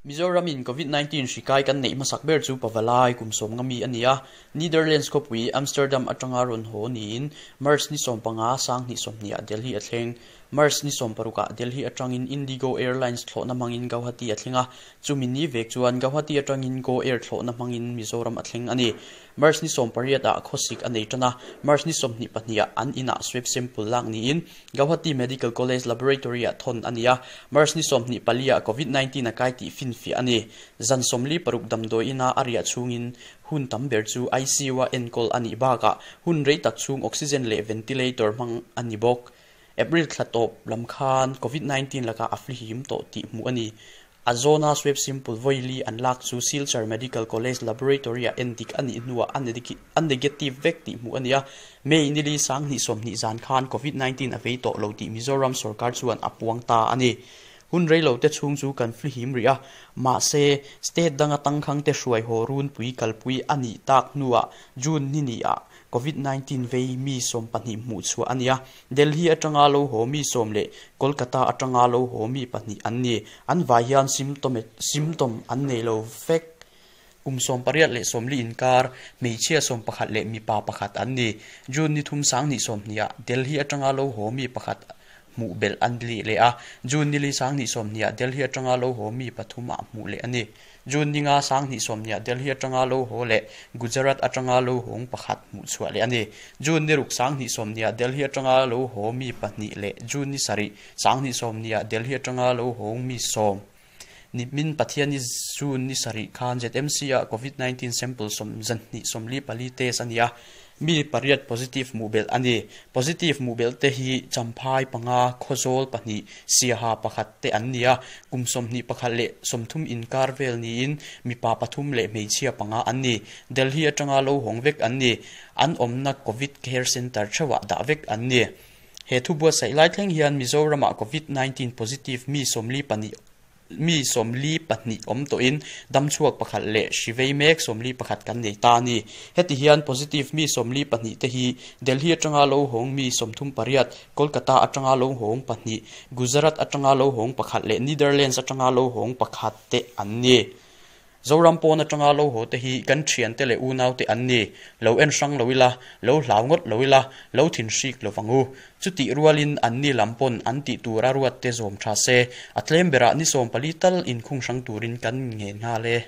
Mizoramin Covid 19 hri kai kan neih hmasak ber chu Pavalai kum 50 mi a ni a, Netherlands khawpui Amsterdam atanga rawn haw niin March ni 15 2020 ah Delhi a thleng. March ni 16 ah Delhi atangin Indigo Airlines thlawhna hmangin Gauhati a thleng a, chumi ni vek chuan Gauhati atangin Go Air thlawhna hmangin Mizoram a thleng a ni. March ni 18 ah khawsik a nei tan a, March ni 22 ah an inah swab sample lak niin Gauhati Medical College Laboratory ah thawn a ni a, March ni 24 ah Covid 19 a kai tih finfiah a ni. Zan 46 damdawi ina a riah chhungin hun tam ber chu ICU a enkawl a nih bakah hun rei tak chhung oxygen leh ventilator hmang a ni bawk. April thla tawp lam khan Covid 19 lakah a flihim tawh tih hmuh a ni. A zawna swab sample vawili an lak chu Silchar Medical College Laboratory ah endik a nih hnuah a negative vek tih hmuh a ni a. May nili 2020 zan khan Covid 19 a vei tawh lo tih Mizoram sorkar chuan a puang ta a ni. Hun rei lo te chhung chu kan flihim rih a, mahse state danga tangkhang te hruai haw runpui kalpui a nih tak hnuah June ni ni ah Covid 19 vei mi 12 hmuh chhuah a ni a. Delhi atanga lo haw mi 10 leh Kolkata atanga lo haw mi 2 an ni. An vai hian symptom an nei lo vek. Kum 18 leh 40 inkar, hmeichhia 11 leh mipa 1 an ni. June ni 3 2020 ah Delhi atanga lo haw mi 1 hmuh belh an li leh a. June ni li 2020 ah Delhi atanga lo haw mi 3 ah hmuh leh a ni. June ni 5 2020 ah Delhi atanga lo haw leh Gujarat atanga lo hawng 1 hmuh chhuah leh a ni. June ni 6 2020 ah Delhi atanga lo haw mi 2 leh June ni 7 2020 ah Delhi atanga lo hawng mi 10. Ni min Pathian ni June ni 7 khan ZMC ah Covid 19 sample 124 test a ni a. Mi 8 positive hmuh belh a ni. Positive hmuh belh te hi Champhai 5, Khawzawl 2, Siaha 1 te an ni a. Kum 21 leh 30 inkar vel niin mipa 3 leh hmeichhia 5 an ni. Delhi atanga lo hawng vek an ni. An awmna Covid Care Center theuhah dah vek an ni. He thu buatsaih lai thleng hian Mizoramah Covid 19 positive mi 42 mi 42 awm tawhin damchhuak 1 leh hri vei mek 41 kan nei ta a ni. Heti hian positive mi 42 te hi Delhi atanga lo hawng mi 38, Kolkata atanga lo hawng 2, Gujarat atanga lo hawng 1 leh Netherlands atanga lo hawng 1 te an ni. Zoram pawn atanga lo haw te hi kan thian te leh unau te an ni. Lo en hrang lo ila, lo hlau ngawt lo ila, lo thin hrik lo vangu. Chutih rualin an ni lam pawn an tih tur a ruat te zawm tha se, a tlem berah ni 14 tal inkhung hrang turin kan ngen nghal e.